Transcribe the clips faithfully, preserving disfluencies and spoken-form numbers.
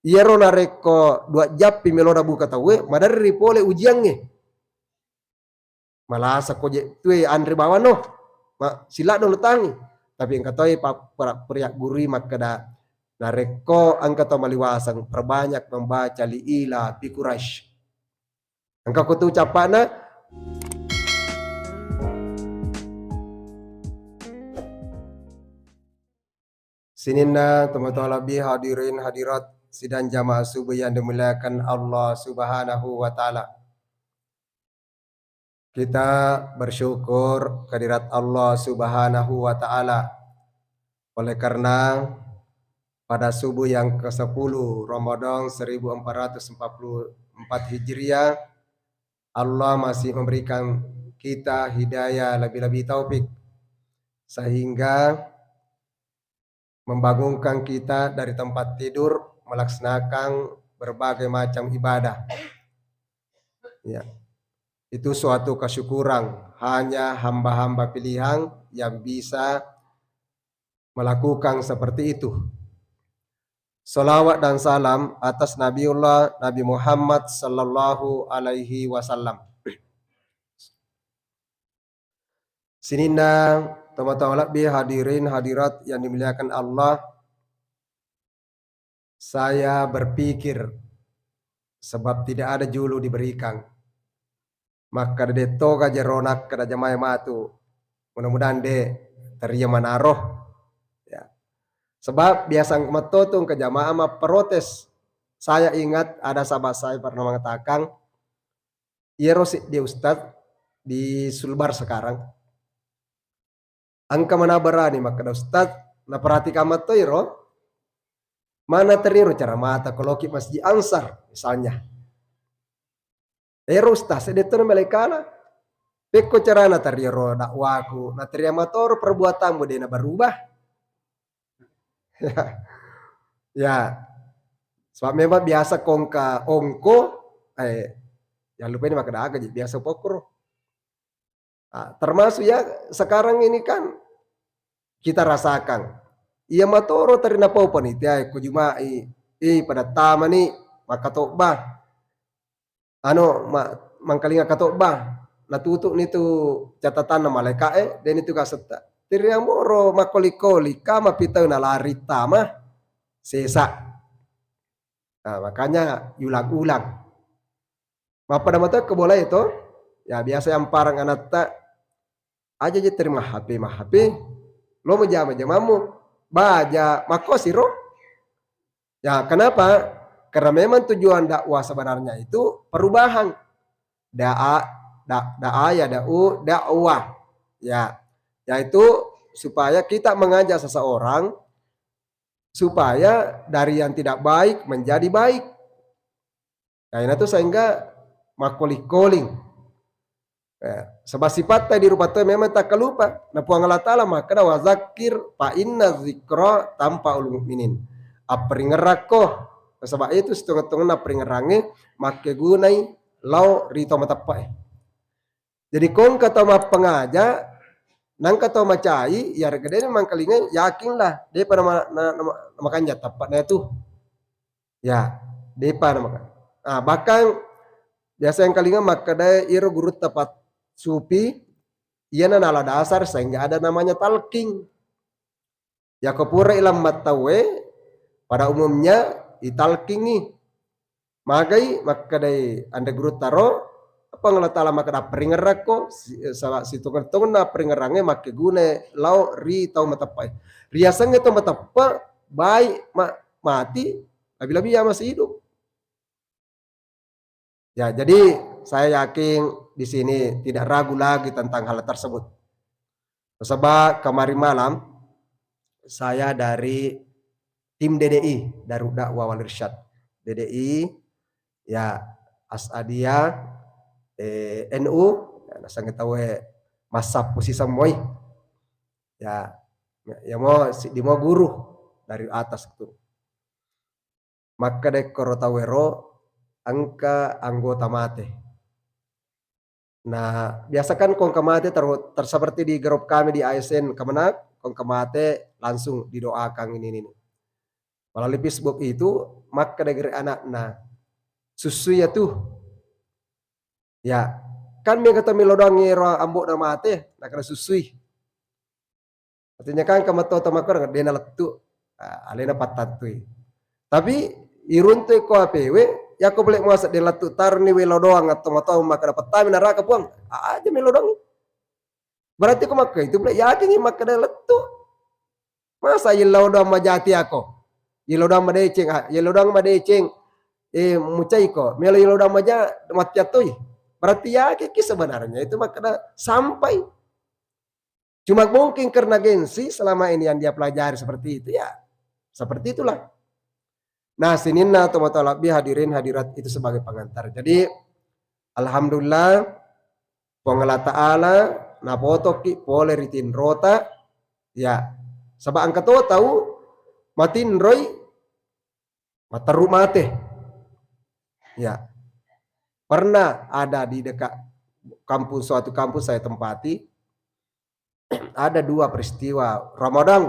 Iyaro narekko dua jappi melo nabuka tauwe, maderri pole ujiangnge. Malasa ko je tue anre bawano, ma-, sila dolo tangi. Tapi engka toi pa-, pra-, priak gurui makkeda, narekko engka to maliwaseng, perbanyak membaca li ila fi Quraisy. Engka kutu cappa'na. Sininna tomatoa lebbi, hadirin hadirat sidang jamaah subuh yang dimuliakan Allah Subhanahu wa Ta'ala. Kita bersyukur kehadirat Allah Subhanahu wa Ta'ala. Oleh karena pada subuh yang kesepuluh Ramadan seribu empat ratus empat puluh empat Hijriah, Allah masih memberikan kita hidayah, lebih-lebih taufik, sehingga membangunkan kita dari tempat tidur, melaksanakan berbagai macam ibadah. Ya. Itu suatu kesyukuran, hanya hamba-hamba pilihan yang bisa melakukan seperti itu. Salawat dan salam atas Nabiullah Nabi Muhammad sallallahu alaihi wasallam. Sininna tomatoa lebbi, hadirin hadirat yang dimuliakan Allah, saya berpikir, sebab tidak ada julu diberikan. Makkeda de toga jero nakkeda jamaah matu. Mudah-mudahan de teria manaro. Ya. Sebab biasa metto tu engka jamaah mapprotes. Saya ingat ada sahabat saya pernah mengatakan, iyaro seddi ustaz di Sulbar sekarang. Engka mana berani makkeda, "Ustaz, naperhatikan metto iro, mana teriro cara mata koloki Masjid Ansar," misalnya. Ero ustaz e detto na malaikana. Pekko carana teriro dakwaku, nateria matoro perbuatanmu de na berubah. Ya. Sebab memang biasa kongka ongko, eh, yang lupa ini makkeda aga ji, biasa pokro. Ah, termasuk ya sekarang ini kan kita rasakan. Iya matoro teri napau panitia, eh, ko Juma'i, eh, pada tamani, makkatobba. Anu, ma-, mangkalinga katobba, natutu'ni tu catatanna malaika'e, deni tu kasetta. Tiriang moro makkoli-koli, kama pitau nalari tama, sesa. Nah, makanya ulang-ulang. Mappada matoa ko bola itu, ya biasa yang parang anatta, aja je terima H P, mah H P, lo menjama-jamamu, baja, makkosiro. Ya, kenapa? Karena memang tujuan dakwah sebenarnya itu perubahan. Da'a, da-, da'a ya da'u, dakwah. Ya, yaitu supaya kita mengajak seseorang supaya dari yang tidak baik menjadi baik. Nah, itu sehingga makkoli-koling. Eh, sebab sipatta di rupa tau memang takkalupa. Na Puang Allah Ta'ala makkeda, "Wa zakkir fa inna zikra tanfa'ul mu'minin." Apperingerakko, nasaba itu setengah-tengahna apperingerangnge makkegunai lao ri tau mateppe'e. Jadi kongka tau mappangaja, nangka tau macai, iyarega dena mangkalingai, yakinlah, depa nama-, na-, nama-, namakanja teppe'na itu. Ya, depa namaka-, ah, bahkan biasa yang kalinga makkeda iro gurutta pat-, sufi, iyana nala dasar sehingga ada namanya talqin. Yako pura ilammat tauwe, pada umumnya italqingi. Magai makkedai anre gurutta ro, Puang Allah Ta'ala makkeda, "Peringerakko, si-, sala-, sitongeng-tongenna peringerangnge makkeguna lao ri tau mateppe'e." Riasengnge tau mateppe', baik ma-, mati, lebih-lebih ya masih hidup. Ya, jadi saya yakin di sini tidak ragu lagi tentang hal tersebut. Sebab kemarin malam saya dari tim D D I, Darud Dakwah Wal Irsyad. D D I, ya, As'adiyah, eh, N U, ya, nasengnge tauwe massappu sisemmoi. Ya, ya mo, siddi mo guru dari atas itu. Makkeda ekkoro tauwero engka anggota mate. Nah, biasa kan ko engka mate ter-, ter-, seperti di grup kami di A S N Kemenag, ko engka mate langsung didoakan ini, ini. Melalui Facebook itu, makkeda gere anakna, "Sussui ya tu." Ya, kan mega to melo doang ero ambo'na mate, nakena sussui. Artinya kan engka metto to makkeda de nalettu, ah, alena pattattui. Tapi iruntu ko H P we, yako pole muasa de lettu tarni welo doang atau matoa makkeda pettami neraka puang. Ah, aja melo doang. Berarti ko makka itu pole yakin makkeda lettu. Masa yello doang majati ako? Yello doang madeceng, ah, yello doang madeceng, eh, mucaiko. Melo yello doang maja matti attoi. Berarti yakin ki sebenarnya itu makkeda sampai. Cuma mungkin karena gengsi selama ini yang dia pelajari seperti itu, ya seperti itulah. Nah, sininna tomatoa lebih hadirin hadirat itu sebagai pengantar. Jadi, alhamdulillah, Puang Allah Ta'ala napotoki pole ri tinrota, ya. Sebab engka to tau matinroi, matteru mate. Ya. Pernah ada di dekat kampung, suatu kampung saya tempati, ada dua peristiwa Ramadan.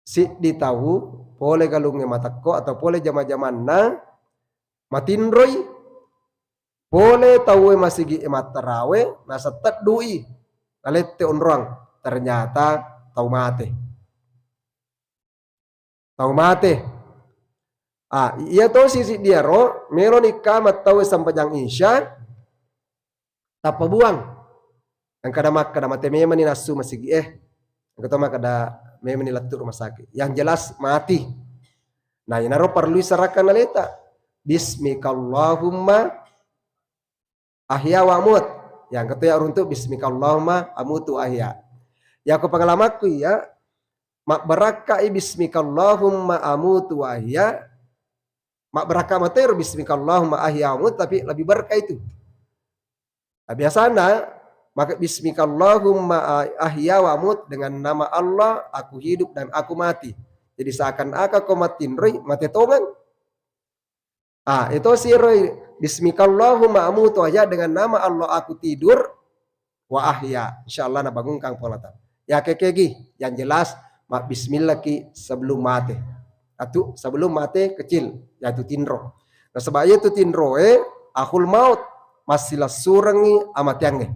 Siddi tau pole galungnge matekko atau pole jama-jamanna matinroi, pole tauwe masigi e mattarawe, nasetteddui, nalette onroang, ternyata tau mate. Tau mate. Ah, iya to sisi diaro, melo nikka mattau sempajang Isya, tappa buang. Engka da makkeda mate memang ni nassu masigi eh. Engka to makkeda memang ni lettu rumah sakit. Yang jelas mati. Nah, inaro perlu serakan aleta. Bismikallahumma ahya wa amut. Yang ketiga runtuk bismikallahumma amutu wa ahya. Ya, ko pengalamanku iya, mabbarakkai bismikallahumma amutu wa ahya. Mabbarakka matero bismikallahumma ahya wa amut, tapi lebih berkah itu. Nah, biasanya maka bismikallahumma ahya wa amut, dengan nama Allah aku hidup dan aku mati. Jadi seakan-akan ko matinroi mate tongang. Ah, itu siroi bismikallahumma amutu wa ahya, dengan nama Allah aku tidur wa ahya. Insyaallah nabangunkan pola ta. Ya kekegi, yang jelas ma bismillah ki sebelum mate. Atu sebelum mate kecil, yaitu tinro. Nah, sebab itu tinro eh akhul maut, masih lasurengi amatiange.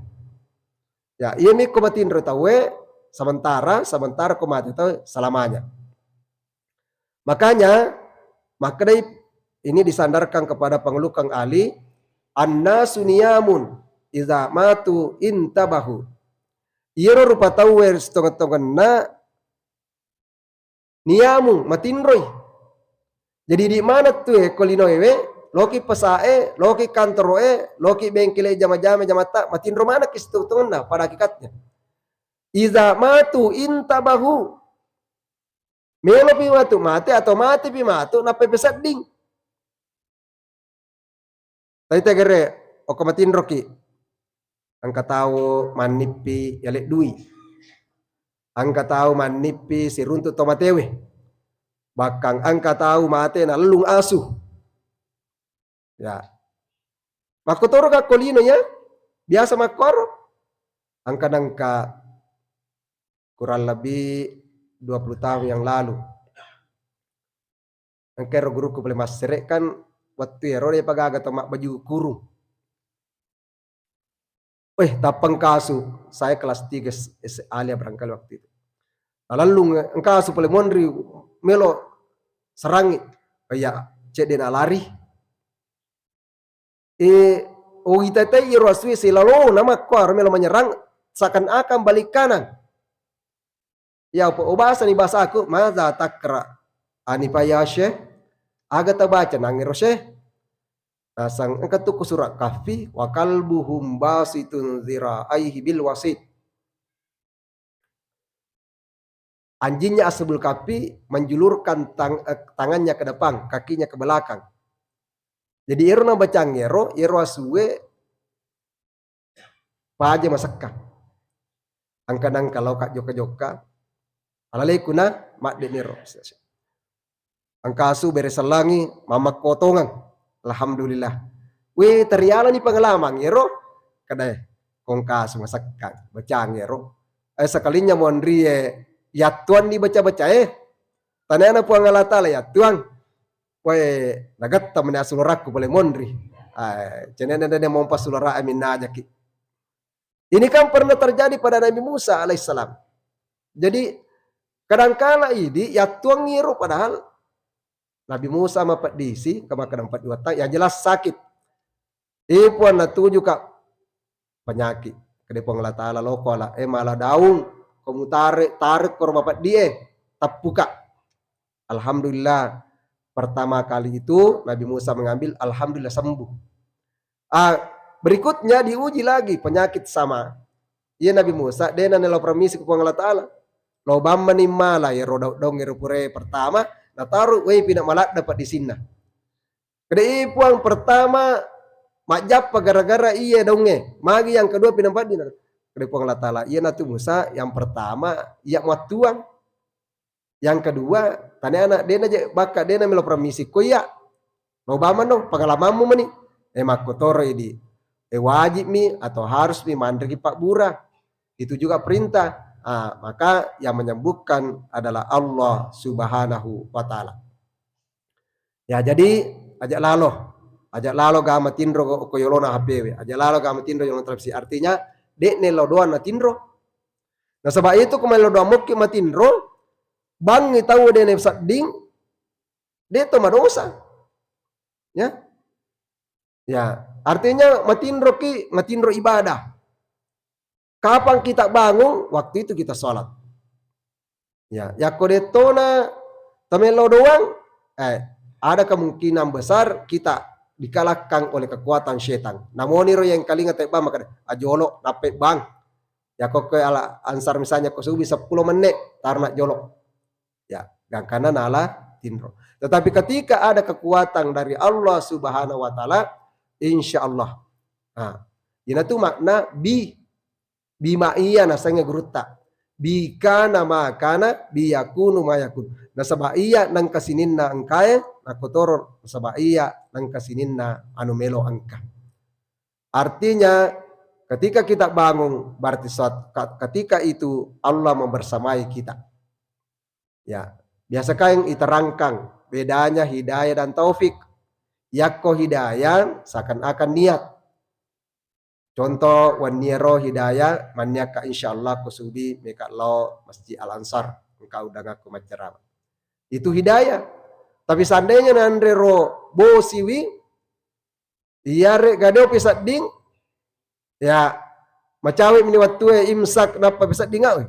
Ya, iya mi ko matinro tauwe sementara, sementara ko mate tau selamanya. Makanya, makkedai ini disandarkan kepada pengelukang ahli, "Annasu niyamun iza matu intabahu." Iyaro rupa tauwe sitongen-tongenna niyamu matinroi. Jadi di mana tu e ko linoe we, loki pesae, loki kantoro e, loki bengkele jama-jama jamatta, matinro manekki sitongen-tongenna pada hakikatnya. Iza matu intabahu. Melopi matu mate atau matepi matu nappai pesedding. Tadi tegere okko matinroki. Engka tau mannippi yaleddui. Engka tau mannippi siruntu to matewe. Bahkan engka tau mate nalellung asu. Ya. Makkotoro ka ko lino ya. Biasa makkoro. Engka nengka kurang lebih dua puluh tahun yang lalu. Engka ero guruku pole massere kan, wettu ero de pagaga to mabbaju kurung. Weh, tappang kasu, saya kelas tiga S-, S A lah barangkali waktu itu. Nalellung, engka asu pole monri melo serangi. Iya, cedde na lari. Eh, oh, ita-ita iro asue silalo namakko aro melo manyerang, seakan-akan balik kanan. Ya, apa, oh, bahasa ni bahasa aku, "Maza takra anifa ya Syekh?" Aga tabaca nangiro Syekh? Nasang engka tu ku surat Kahfi, "Wa kalbuhum basitun zira'aihi bil wasit." Anjingnya Ashabul Kahfi menjulurkan tang-, eh, tangannya ke depan, kakinya ke belakang. Jadi ero nabacang ero, ero asue paja masekka. Engka nangka loka jokka-jokka. Alaleku na madde niro. Engka asu bere sellangi, mammakko tongeng. Alhamdulillah. Wih, terialani pengalaman ero. Kedae, kongka asu masekka, bacang ero. Eh, sekalinya monri e, yattuan dibaca-baca e. Taniana Puang Allah Ta'ala, ya Tuang, wae, nagetta meni asulorakku pole monri. Ah, cenene dene mompa sulora amin najaki. Ini kan pernah terjadi pada Nabi Musa alaihissalam. Jadi, kadangkala idi yattuangngi ro, padahal Nabi Musa mapeddisi, kemakan empat dua ta-, yang jelas sakit. Eh, Puang, natuju ka penyakit. Kede Puang Allah Ta'ala, loko ala, eh, mala daung, ko mutare, tarik ko ro mapeddi, eh, teppuka. Alhamdulillah, pertama kali itu Nabi Musa mengambil, alhamdulillah sembuh. Ah, berikutnya diuji lagi penyakit sama. Iya Nabi Musa, dena nelo permisi ku Puang Allah Ta'ala. Lo bamma ni mala, ya ro daung, daung ero pure pertama, nataru, wei pina maladda pa disinna. Kede i Puang pertama majjappa gara-gara iya daungnge. Magi yang kedua pina paddina. Kede Puang Allah Ta'ala, iya natu Musa, yang pertama, iya muattuang. Yang kedua, tane anak dena je bakka dena melo permisi ko iya. Lo bamano, pengalamanmu meni. Eh, makkotoro idi. Eh, wajib mi atau harus mi manriki pabbura. Itu juga perintah. Ah, maka yang menyembuhkan adalah Allah Subhanahu wa Ta'ala. Ya, jadi aja lalo. Aja lalo ga matinro ko, ko yolona H P we. Aja lalo ga matinro yolona televisi. Artinya, de' nello doang natinro. Nasaba itu ko mello doang mokki matinro, bangngi tau de' ne sedding, de' to madosa. Ya. Ya, artinya matinro ki, matinro ibadah. Kapan kita bangun, waktu itu kita sholat. Ya, yakko dettona tamello doang, eh, ada kemungkinan besar kita dikalahkan oleh kekuatan setan. Namoniro yang kalinga tebang maka ajolo nape bang. Yakko ke ala ansar misalnya ko subi sepuluh menit tarna jolo. Ya, gangkana nala tinro. Tetapi ketika ada kekuatan dari Allah Subhanahu wa Ta'ala, insya Allah. Nah, inatu makna bi Bima iya nasengnge gurutta. Bi kana ma kana, bi yakunu ma yakun. Nasaba iya nengka sininna engkae, nakkotoro nasaba iya nengka sininna anu melo engka. Artinya, ketika kita bangun, berarti suat-, ka-, ketika itu Allah membersamai kita. Ya, biasa kaeng iterangkan bedanya hidayah dan taufik. Yakko hidayah seakan-akan niat. Contoh, wenniero hidayah, manniakka insyaallah ko subi meka lao Masjid Al Ansar, engka udangakko maccarama. Itu hidayah. Tapi seandainya nanre ro bosiwi, iyare gadopi sedding, ya, macawe mini wattue imsak nappa pesedding awe.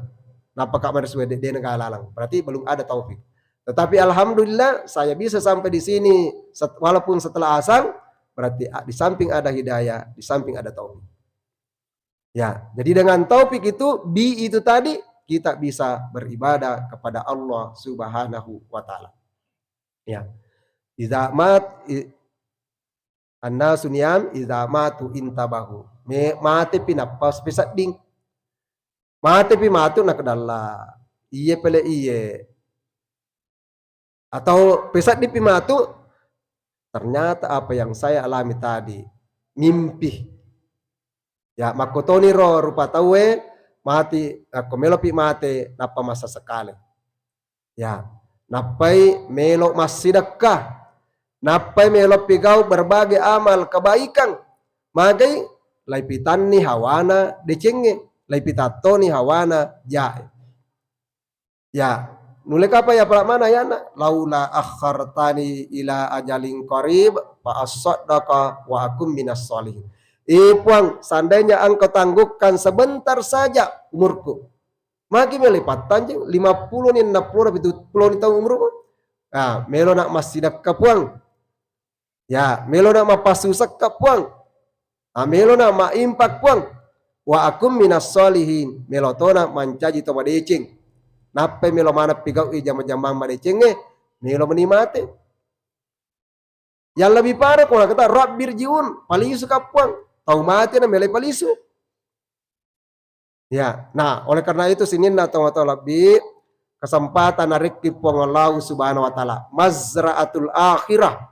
Nappa ka maresu de-, dena galalang. Berarti belum ada taufik. Tetapi alhamdulillah, saya bisa sampai di sini set-, walaupun setelah asar, berarti a-, di samping ada hidayah, di samping ada taufik. Ya, jadi dengan taufik itu, bi itu tadi, kita bisa beribadah kepada Allah Subhanahu wa Ta'ala. Ya. Idza mat-, i-, annasu niyam idza matu intabahu. Me-, matepi nappa pesedding. Matepi matu nakedalla. Iye pele iye. Atau peseddipi matu, ternyata apa yang saya alami tadi, mimpi. Ya, makkotoni ro rupa tauwe, mati, akko melopi mate, nappa masa sekale. Ya, nappai melo massidekka, nappai melo pigau berbagai amal kebaikan. Magai, laipitanni hawana decengnge, laipitattoni hawana jae. Ya, nulle kapa ya pala mana ayana? "Laula akhartani ila ajalin qarib fa assaddaqa wa akum minas sholihin." Eh, Puang, seandainya Engkau tangguhkan sebentar saja umurku. Magi mele pattanjeng, lima puluh ni, enam puluh, pitu puluh ni taung umurmu. Ah, melo nak massidekka, Puang. Ya, melo na mappassusekka, Puang. Ah, melo na maimpak, Puang. Wa akum minas sholihin, melo tona mancaji to madeceng. Nappai melo maneng pigau'i jama-jamang madecengnge, melo meni mate. Yang lebih parah, ko kata, "Rabbirji'un," palisuka, Puang. Tau mate na melo palisu. Ya, nah, oleh karena itu sininna tau-tau lebbi kesempatan narekki Puang Allah Subhanahu wa Ta'ala. Mazra'atul akhirah.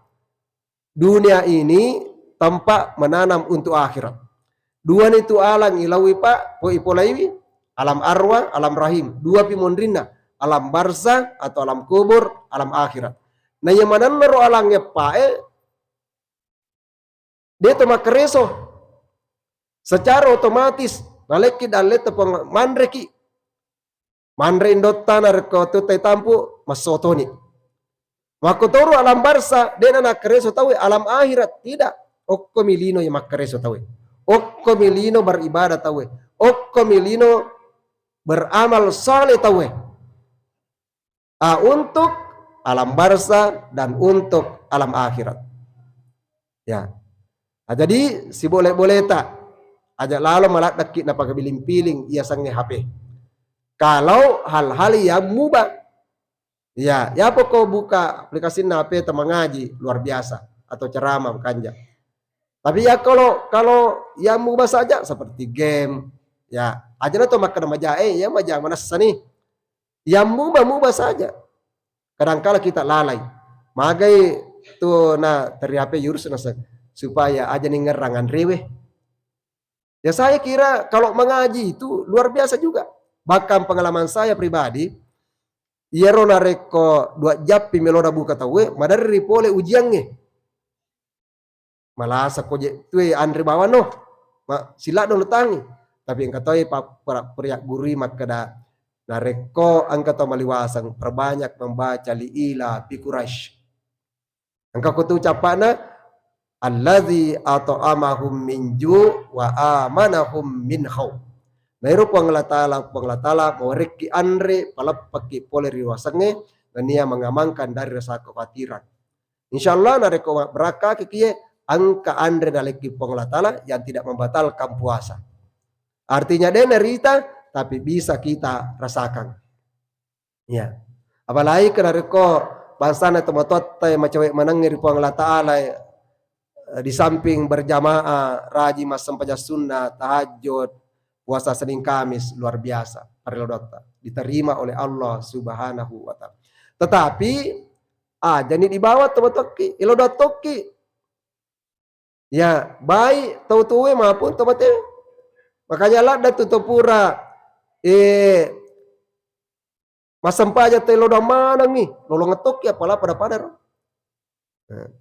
Dunia ini tempat menanam untuk akhirat. Dua ni tu alang ilaui, Pak, po ipolaiwi, alam arwah, alam rahim. Dua pi monrinna. alam barzah atau alam kubur, alam akhirat. Na iya manenna ro alang eppae, de to makkareso. Secara otomatis, nalekki dalletta pong manreki. Manre indotta narekko tutta itampu, massotoni. Makkotoro alam barzah, de'na nakkareso tauwe, alam akhirat, tidak. Okkomi lino iya makkareso tauwe. Okkomi lino beribadah tauwe. Okkomi lino beramal saleh tauwe. Ah, untuk alam barzah dan untuk alam akhirat. Ya. Ah, jadi siboleh-bolehta aja lalo maladdekki napakabiling-piling iya sengnge H P. Kalau hal-hal yang mubah. Ya, ya pokok buka aplikasi H P ta mangaji luar biasa atau ceramah kanja. Tapi ya kalau kalau yang mubah saja seperti game, ya aja na to makkeda maja eh ya maja manessa nih. Yang mubah-mubah saja. Kadangkala kita lalai. Magai tu na teri H P yurus nasa supaya aja ningerang anrewe. Ya saya kira kalau mengaji itu luar biasa juga. Bahkan pengalaman saya pribadi, iyaro narekko dua jappi meloda buka tauwe, maderri pole ujiangnge. Malasa ko je tue anre bawang no. Ma, sila dolo tangi. Tapi engka toi pa-, para-, periak gurui makkeda, narekko engka to maliwaseng, perbanyak membaca li ila fi Quraisy. Engka kutu cappa'na, "Allazi at'amahum min ju' wa amanahum min khauf." Na ero Puang Allah Ta'ala, Puang Allah Ta'ala mawerekki anre, paleppakki pole ri wasengnge, nennia mengamankan dari rasa kekhawatiran. Insya Allah, narekko mabbarakkaki kie, engka anre nalekki Puang Allah Ta'ala yang tidak membatalkan puasa. Artinya, de narita, tapi bisa kita rasakan. Ya. Apalagi ke narekko bangsana tomatoatta macawe manengngi ri Puang Allah Ta'ala, eh, di samping berjamaah, rajin massempajang sunnah, tahajud, puasa Senin Kamis, luar biasa parellau doatta. Diterima oleh Allah Subhanahu wa Ta'ala. Tetapi, ah, jadi dibawa tomatoakki, elo doa tokki. Ya, baik tau tuwe maupun tau mate. Makanya ladda tu tau pura, eh, massempajang tau elo doang manengngi, lolongeng tokki, apala pada-pada ro. Nah.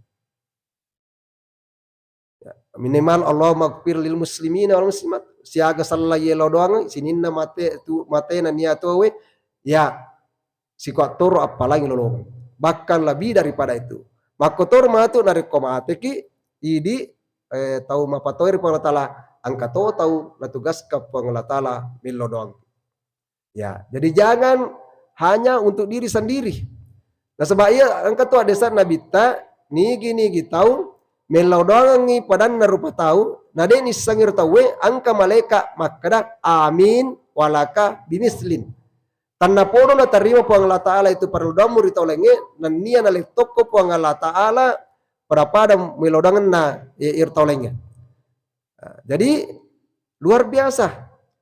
Ya, minimal Allahumma gfir lil muslimina wal muslimat. Siaga sella yelo doang, sininna mate tu, mate nennia tuwe, ya, sikuat toro appalangi lolongeng. Bahkan lebih daripada itu. Makkotoro matu narekko mateki, idi, eh, tau mapatoi ri Puang Allah Ta'ala, engka to tau natugaskang Puang Allah Ta'ala mello doang. Ya, jadi jangan hanya untuk diri sendiri. Nasaba iya engka tu haddesan Nabitta, nigi-nigi tau mellau doangengngi padanna rupa tau, na de nissengngi ro tauwe engka malaika makkeda, "Amin, walaka bimislin." Tennapodo natarima Puang Allah Ta'ala itu parellau doammu ri tau laingnge, nennia nalettokko Puang Allah Ta'ala pada-pada mellau doangenna, e, iro tau laingnge. Nah, jadi luar biasa.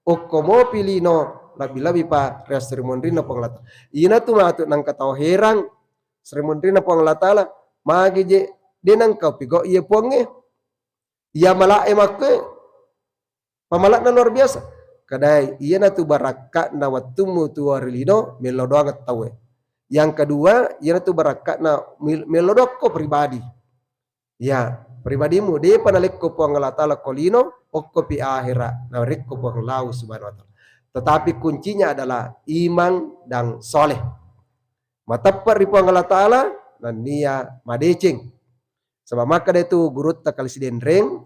Okko mopi lino, lebih-lebih pa ri esso ri monrinna Puang Allah Ta'ala. Ina tu matu nangka tau herang, esso ri monrinna Puang Allah Ta'ala, magi je, de nangka pigau iya Puangnge. Iya mala'e makkue, pamala'na luar biasa. Kadai, iyana tu barakka'na wettummu tuo ri lino, mello doang tauwe. Yang kedua, iyana tu barakka'na mil-, mello dokko pribadi. Ya, pribadimu, depa nalekko Puang Allah Ta'ala ko lino, okkopi ahera, narekko Puang Allah Subhanahu wa Ta'ala. Tetapi kuncinya adalah iman dan soleh. Mateppe ri Puang Allah Ta'ala, nennia madeceng. Sebab makkeda itu gurutta Kali Sidenreng,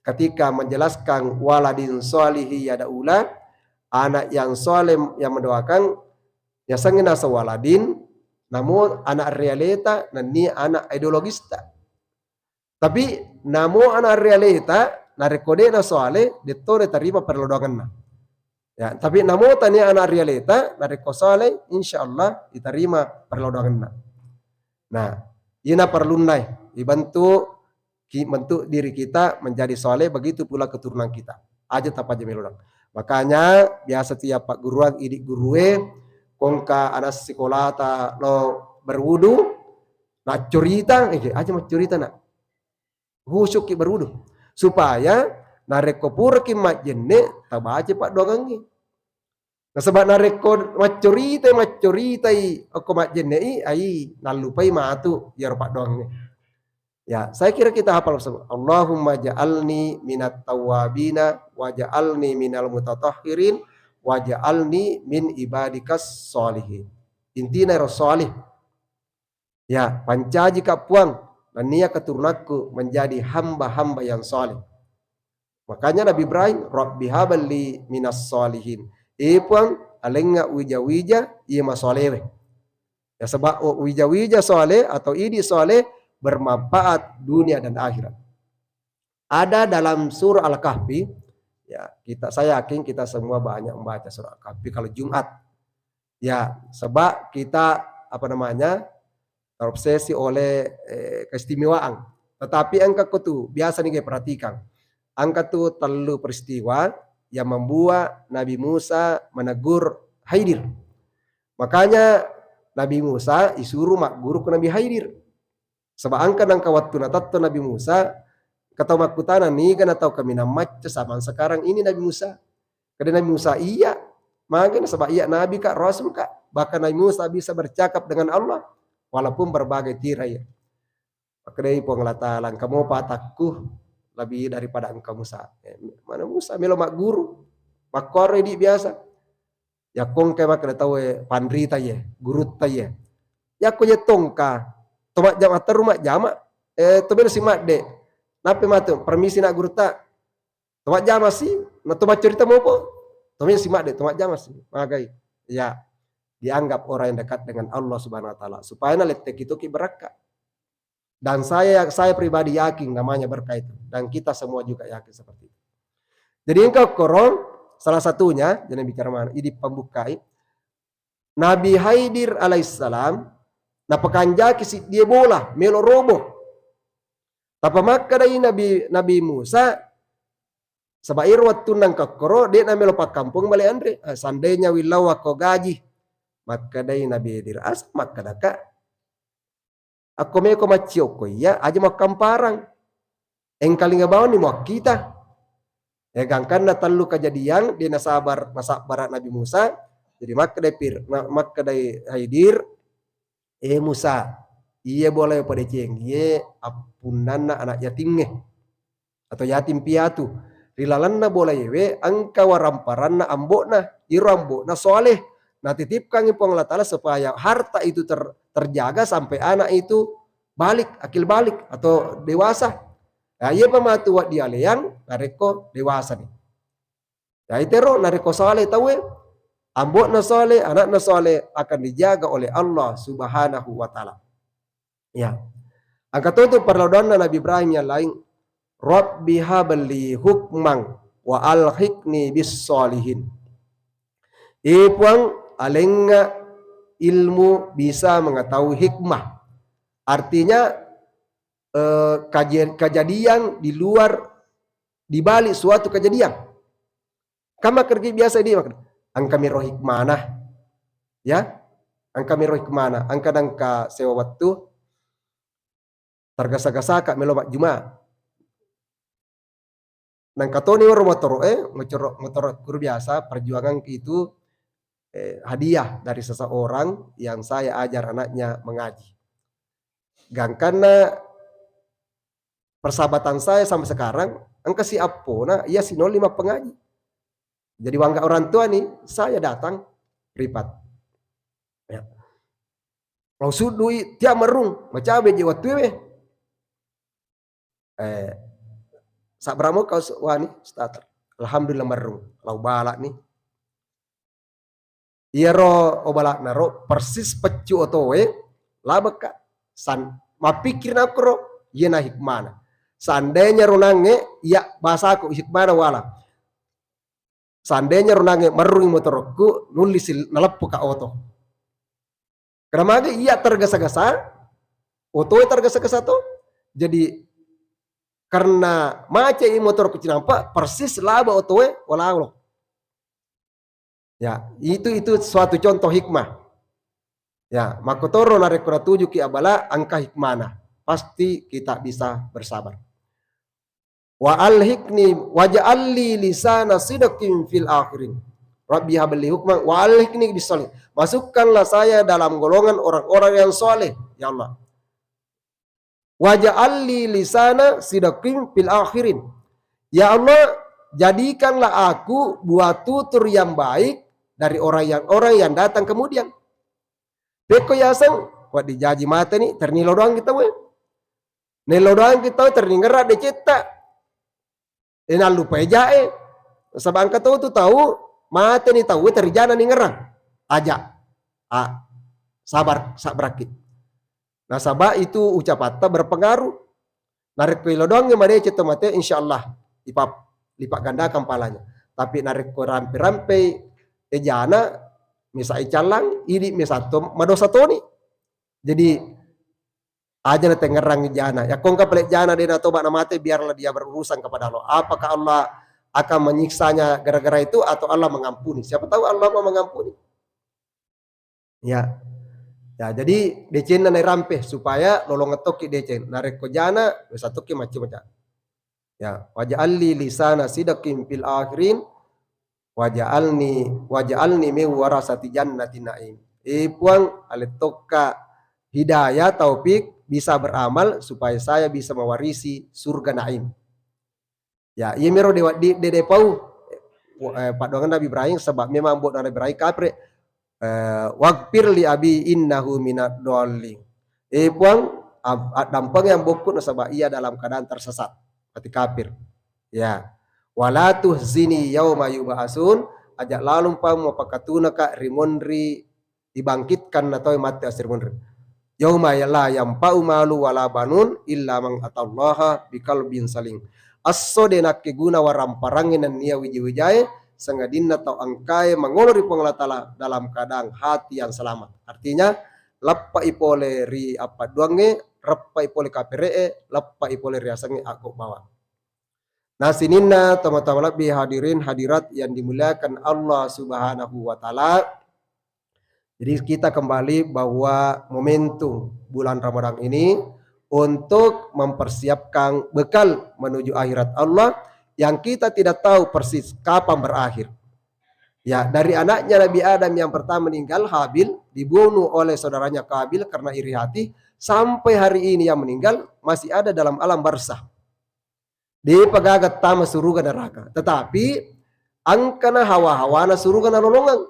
ketika menjelaskan waladin solihi yada'ulah, anak yang soleh yang mendoakan, yasengnge naseng waladin, namo anak realita, nennia anak ideologista. Tapi namo anak realita, narekko de na soale, detto de tarima parellau doangenna. Ya, tapi namo tania anak realita, narekko soale, insya Allah diterima parellau doangenna. Nah, ina parellunnai, dibentuk ki-, bentuk diri kita menjadi soale, begitu pula keturunan kita. Aja tapaja melo doang. Makanya, biasa tiap pagguruan, idi gurue, kongka anak sekolata lo berwudu, Naccurita, eh, aja maccurita, nak. Husukki berwudu. Supaya narekko puraki majjenne, tabaca paddoangengnge. Nasaba narekko maccoritai, maccoritai okko majjenne'i, ai nallupai matu iyaro paddoangnge. Ya, saya kira kita hafal bersama. Allahumma ja'alni minat tawwabina wa ja'alni minal mutatahhirin wa ja'alni min ibadikas sholihin. Intina ero sholih. Ya, pancaji ka Puang, nennia keturunanku menjadi hamba-hamba yang saleh. Makanya Nabi Ibrahim, Rabbi haballi minas salihin. Eh Puang, alengnga wija-wija iya masalewe. Ya, sebab wija-wija saleh atau idi saleh bermanfaat dunia dan akhirat. Ada dalam surah Al-Kahfi, ya, kita, saya yakin kita semua banyak membaca surah Al-Kahfi kalau Jumat. Ya, sebab kita, apa namanya, terobsesi oleh, eh, keistimewaan. Tetapi engka ko tu, biasa ni perhatikan. Engka tu tellu peristiwa yang membuat Nabi Musa menegur Khidir. Makanya Nabi Musa disuruh magguru ke Nabi Khidir. Saba engka nengka wettu natetto Nabi Musa, engka tau makkutana, "Niga natau kaminang macca sama sekarang ini Nabi Musa?" Kede Nabi Musa, "Iya." Magi nasaba iya nabi ka, rasul ka. Bahkan Nabi Musa bisa bercakap dengan Allah walaupun berbagai tirai. Makkedai Puang Allah Ta'ala, "Engka mopa atakku lebih daripada engka Musa." Eh, mana Musa melo magguru. Makkuaro idi biasa. Yakko engka makkeda tauwe panrita ye, gurutta ye. Yakko je tongka, to majjama, terru majjama, eh, to melo simadde. Nappe matu, "Permisi nak gurutta." To majjama si, na to maccerita mopo. To melo simadde, to majjama si. Magai. Ya, dianggap orang yang dekat dengan Allah Subhanahu wa Ta'ala. Supaya naletteki toki berkah. Dan saya, saya pribadi yakin namanya berkah itu. Dan kita semua juga yakin seperti itu. Jadi engka koro, salah satunya, jadi bicara mana, idi pembukai, Nabi Khidir alaihissalam, napakanjaki siddie bola, melo robo. Tapa makkedai Nabi, Nabi Musa, saba iro wettunna engka koro, de na melo pakkampong bale anre. Ah, seandainya willau akko gaji, makkedai Nabi Khidir, asa makkedaka, akko meko macciokko iya, aja makkamparang. Engkalinga bawang ni muakkita. Ya, gangkanna tellu kejadian, de nasabar, nasabbara Nabi Musa. Jadi makkedai Fir-, na-, makkedai Khidir, "Eh Musa, iya bola padeceng, iye appunnanna anak yatingnge atau yatim piatu. Ri lalenna bola ewe engka waramparanna ambo'na, iro ambo'na soleh. Natitipkangngi Puang Allah Ta'ala supaya harta itu ter-, terjaga sampai anak itu balik, akil balik atau dewasa." Ya, iya pa matu wedding aleang narekko dewasa ni. Ya, itero narekko saleh tauwe, ambo'na saleh, anakna saleh akan dijaga oleh Allah Subhanahu wa Ta'ala. Ya. Engka to tu perladoanna Nabi Ibrahim yang lain, "Rabbi habli hukman wa alhiqni bis salihin." Eh Puang, alengnga ilmu bisa mengetahui hikmah. Artinya, eh, kaji-, kejadian di luar, di balik suatu kejadian. Kan makkedaki biasa idi, makkeda, "Engkami ro hikmana." Ya, engkami ro hikmana. Engka nengka sewa wettu, tergesa-gesa ka melo majjuma. Nengka toni waro motoro, eh, motoro, motoro kuru biasa, perjuangan itu, eh, hadiah dari seseorang yang saya ajar anaknya mengaji. Gangkanna persahabatan saya sampai sekarang, engka si appona, iya sinolli mappengaji. Jadi, wangga orang tua ni, saya datang, ripat. Ya. Lao suddui, tia merrung, macabe je wettu we. Eh, sabra mo kau su-, wani, starter. Alhamdulillah merrung, lao bala ni. Iyaro obala'na ro persis peccu otoe, labekka. San-, mappikkirna okkoro, iyena hikmana. Seandainya ro nangnge, iya basaku hikmana wala. Seandainya ro nangnge merrungi motorokku, nulli sil-, naleppuka oto. Karena magi iya tergesa-gesa, otoe tergesa-gesa to. Jadi karena macet i motorokku cinampa, persis laba otoe, wala lo. Ya, itu, itu suatu contoh hikmah. Ya, makkotoro narekko natujuki abala, engka hikmana. Pasti kita bisa bersabar. Wa alhiqni waj'al li lisana sidqin fil akhirin. Rabbi habli hukman wa alhiqni bis sholihin. Masukkanlah saya dalam golongan orang-orang yang soleh, ya Allah. Waj'alni lisana sidqin fil akhirin. Ya Allah, jadikanlah aku buah tutur yang baik dari orang yang, orang yang datang kemudian. Pekko yaseng, wedding jaji mateni, terni lodoang kita we. Nello doang kita terni ngerra decetta. E, nallupai jae. Saba engka to tu tau mateni tau terijana ni ngerang. Aja. A, sabar, sabrakki. Nasaba itu ucapatta berpengaruh. Narekko ilo doang madeceng to mate, insyaallah ipap-, lipat gandakan palanya. Tapi narekko rampe-rampei ejana, mesa icallang, idi mesa to madosa toni. Jadi aja natengngerang jana. Yakko engka pale jana de natoba namate, biarlah dia berurusan kepada Allah. Apakah Allah akan menyiksanya gara-gara itu atau Allah mengampuni? Siapa tahu Allah mau mengampuni. Ya. Ya, jadi decenna nairampe supaya lolong tokki deceng. Narekko jana, biasa tokki macam-macam. Ya, waj'alni lisana sidqin fil akhirin, waj'alni, waj'alni min warasati jannati na'im. Eh, Puang, alettokka hidayah, taufik, bisa beramal supaya saya bisa mewarisi surga Naim. Ya, iya mero de, de, de, de pau, eh, paddoangan Nabi Ibrahim, sebab memang buat Nabi Ibrahim kapre. Eh, "Waghfir li abi innahu minad dhalin." Eh, Puang, am-, addampeng yang bokku nasaba ia dalam keadaan tersesat. Berarti kafir. Ya. "Wala tuhzini yauma yub'atsun." Aja lalung pa mapakatunaka rimonri dibangkitkan na tau mate asri monri. "Yauma la yanfa'u malu wala banun illa man atallaha biqalbin salim." Esso de nakkeguna waramparangnge nennia wija-wijae, sangadinna tau engkae mangolo ri Puang Allah Taala dalam keadaan hati yang selamat. Artinya, leppai pole ri appadduangnge, reppai pole kapere'e, leppai pole ri asengnge aggo bawang. Nah, sininna teman-teman lebih hadirin hadirat yang dimuliakan Allah Subhanahu wa Ta'ala. Jadi, kita kembali bahwa momentum bulan Ramadan ini untuk mempersiapkan bekal menuju akhirat Allah yang kita tidak tahu persis kapan berakhir. Ya, dari anaknya Nabi Adam yang pertama meninggal, Habil, dibunuh oleh saudaranya Kabil karena iri hati, sampai hari ini yang meninggal masih ada dalam alam barzah. Depa gaga tama suruga neraka. Tetapi engkana hawa-hawana suruga nalolongeng.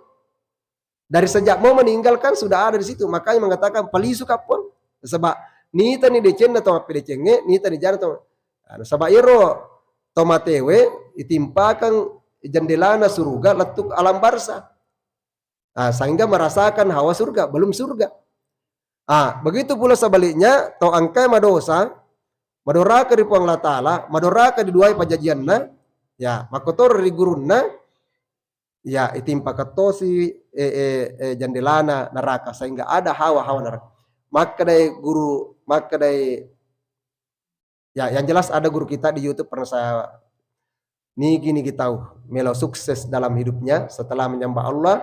Dari sejak mau meninggal kan sudah ada di situ. Makanya mengatakan, "Palisu kappong." Sebab nitani decenna to mappedecengnge, nitani jana to. Anu, sebab iro to matewe itimpakang jendelana suruga lettu alam barzah. Ah, sehingga merasakan hawa surga, belum surga. Ah, begitu pula sebaliknya, to engkai madosa, madoraka ri Puang Allah Taala, madoraka diduai pajajianna, ya, makkotoro ri gurunna, ya, itimpa kettosi, eh, eh, eh, jendelana neraka, sehingga ada hawa-hawa neraka. Makkedai guru, makkedai Ya, yang jelas ada guru kita di YouTube pernah saya nigi-nigi tahu, melo sukses dalam hidupnya setelah menyembah Allah,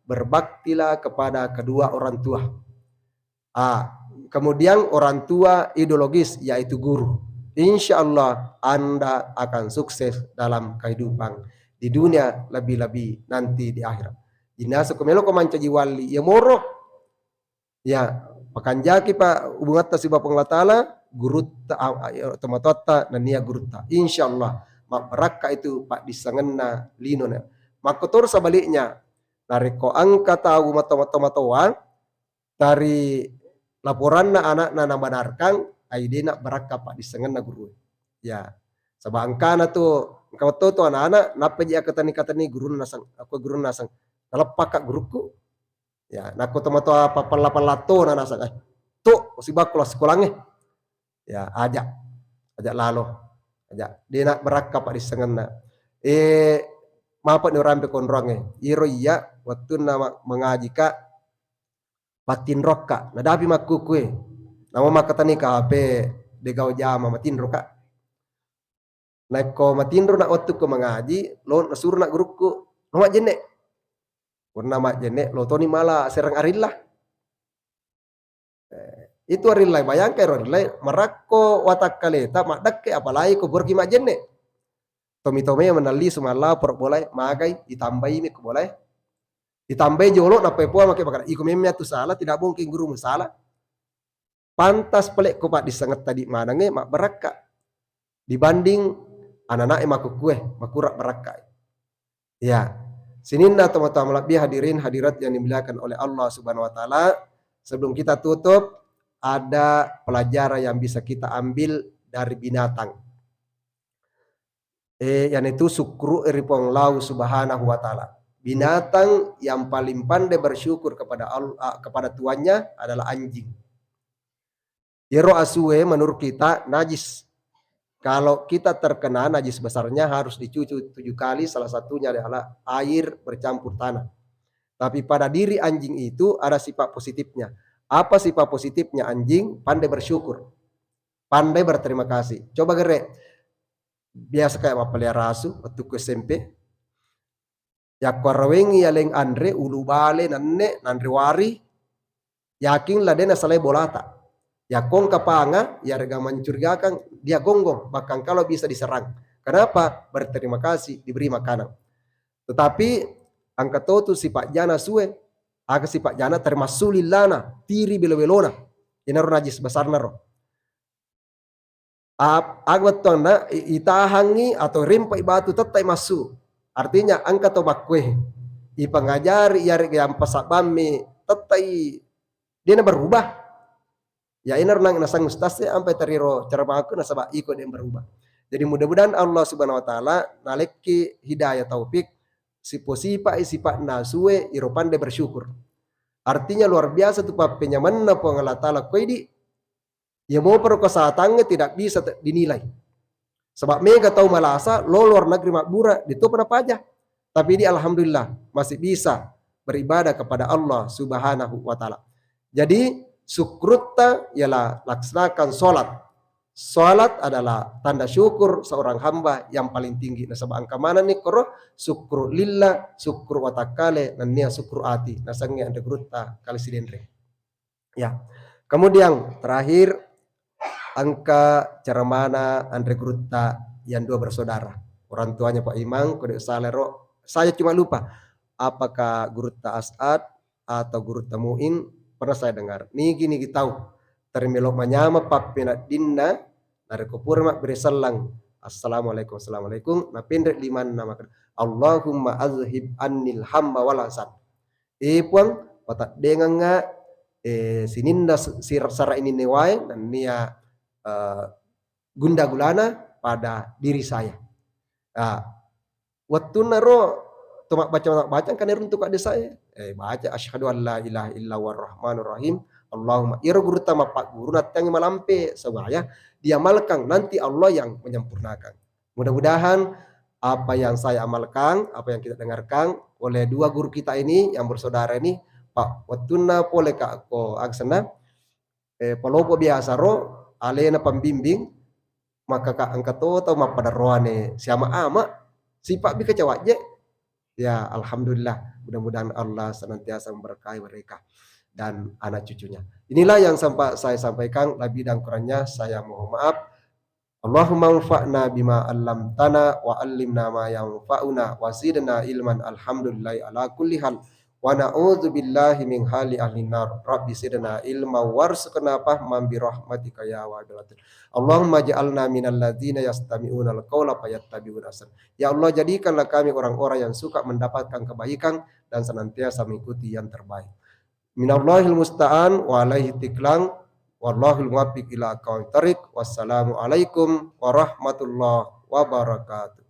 berbaktilah kepada kedua orang tua. Ah, kemudian orang tua ideologis, yaitu guru. Insya Allah Anda akan sukses dalam kehidupan di dunia, lebih-lebih nanti di akhirat. Jinasa ko melo ko mancaji wali, ya moro. Ya, pakanjaki pa hubungatta siba Puang Allah Taala, gurutta, a-, a-, tomatoatta nennia gurutta. Insya Allah, mabbarakka itu paddissengenna linona. Makkotoro sebaliknya, narekko engka tau mato-, mato-, matoa, tari laporanna anakna nabenarkan, ai dena barakka paddissengenna guru. Ya, saba engkana tu, engka wettu tu anak-anak, nappa ji akkatani-katani gurunna naseng, aku gurunna naseng, "Naleppaka gurukku." Ya, nakko tomatoa pappalla-palla tona naseng, eh, tu, sibakku la sekolangnge. Ya, aja. Aja lalo. Aja. Dena barakka paddissengenna. Eh, mapa ni orang pe konroangnge. Iro iya, wettunna ma-, mengajika, pattinrokka. Nadapi makkukue. Namo makkatani ka H P degau jama, matinroka. Naekko matinro na wettukku mangaji, lo nasuro na gurukku, lo majjenne. Purna majjenne, lo toni mala serreng arilla. Eh, itu arilla, bayangkan ero arilla, marakko watakkaleta maddekke, apalagi ko puraki majjenne. Tomi-tomi manalli sumalla pura bolae, magai, itambai mi ko bolae. Ditambai jolo, nappai poa make bakara. Iko memme atu salah, tidak mungkin gurumu salah. Pantas pale ko paddissengetta di manengnge mabbarakka dibanding anana'e makukkue, makura barakka. Ya, sininna tomatoa malebbi, hadirin hadirat yang dimuliakan oleh Allah Subhanahu wa Ta'ala, sebelum kita tutup, ada pelajaran yang bisa kita ambil dari binatang. Eh, yaitu sukkuru ri Puang Allahu Subhanahu wa Ta'ala. Binatang yang paling pandai bersyukur kepada Allah, kepada tuannya adalah anjing. Yero asue menurut kita najis. Kalau kita terkena najis besarnya, harus dicuci tujuh kali, salah satunya adalah air bercampur tanah. Tapi pada diri anjing itu ada sifat positifnya. Apa sifat positifnya anjing? Pandai bersyukur. Pandai berterima kasih. Coba gere, biasa kayak mappaliara asu waktu ku S M P. Yakko arawengngi yaleng anre, ulu bale, nenne, nanre wari, yakin la de nasalai bolata. Yakko engka panga, yarega mencurigakan, dia gonggong, bahkan kalau bisa diserang. Kenapa? Berterima kasih diberi makanan. Tetapi engka to tu sifat jana sue, aga sifat jana termasuk lillana, tiri belo-belona. Inaro najis besarna ro. Ap-, aga bettuanna, i-, itahangngi atau rempai batu, tettai massu. Artinya, engka to makkue ipangajari, yarega yang pasabbammi, tettai, dia na berubah. Ya, ina renang nasang ustaz e, ampai tariro cara maku nasaba iko dia berubah. Jadi, mudah-mudahan Allah Subhanahu wa Ta'ala nalekki hidayah taufik, sipo-sipa, sifat nasue, iro pandai bersyukur. Artinya, luar biasa tu pappenyamenna Puang Allah Ta'ala koidi. Iya mopa ro kesehatangnge tidak bisa te-, dinilai. Sebab mega tau malasa lo luar negeri mabbura, de topa napaja. Tapi di alhamdulillah masih bisa beribadah kepada Allah Subhanahu wa Ta'ala. Jadi, sukkurutta ialah laksanakan sholat. Sholat adalah tanda syukur seorang hamba yang paling tinggi. Nasaba engka manenni koro syukur lillah, syukur watakkale, nennia syukur ati, nasengnge anre gurutta kali sidenreng. Ya. Kemudian terakhir, engka ceramana anre gurutta yang dua bersaudara. Orang tuanya Pak Imang, kode salah ro. Saya cuma lupa. Apakah gurutta As'ad atau gurutta Muin? Pernah saya dengar. Nigi-nigi tau. Termelo manyama pappeneddinna, narekko pura mabbere sellang. Assalamualaikum, assalamualaikum. Napenre limanna maka, Allahumma azhib annil hamma wal hasan. Eh, Puang, pataddengengnga, eh, sininna s-, sir-, sara ininne wae, nennia, eh, gunda gulana pada diri saya. Ah, wettunna ro to mabbaca-mabbaca, engka neruntuk adde saya. Eh, baca, "Asyhadu an la ilaha illa huwa rahmanur rahim. Allahumma," iro gurutta mappagguru, nattiangi malampe, supaya diamalkan, nanti Allah yang menyempurnakan. Mudah-mudahan apa yang saya amalkan, apa yang kita dengarkan oleh dua guru kita ini, yang bersaudara ini, Pak, wettunna pole ka ko aksenna, eh, palopo biasa ro, alena pembimbing, maka ka engka to tau mappada roane siama ama, sipa bi kecawajje. Ya, alhamdulillah, mudah-mudahan Allah senantiasa memberkahi mereka dan anak cucunya. Inilah yang sempat saya sampaikan, lebih dan kurangnya saya mohon maaf. Allahumma anfa'na bima 'allamtana wa 'allimna ma yanfa'una wa zidna ilman, alhamdulillahi ala kulli hal, wa na'udzu billahi min hali ahli nar. Rabbi zidna ilma warzuqna fahman bi rahmatika ya wahidul. Allahumma ja'alna minal ladzina yastami'unal qaula fayattabi'una ahsan. Ya Allah, jadikanlah kami orang-orang yang suka mendapatkan kebaikan dan senantiasa mengikuti yang terbaik. Minallahil musta'an wa alaihi tiklang. Wallahul muwaffiq ila aqwamit thariq. Wassalamualaikum warahmatullahi wabarakatuh.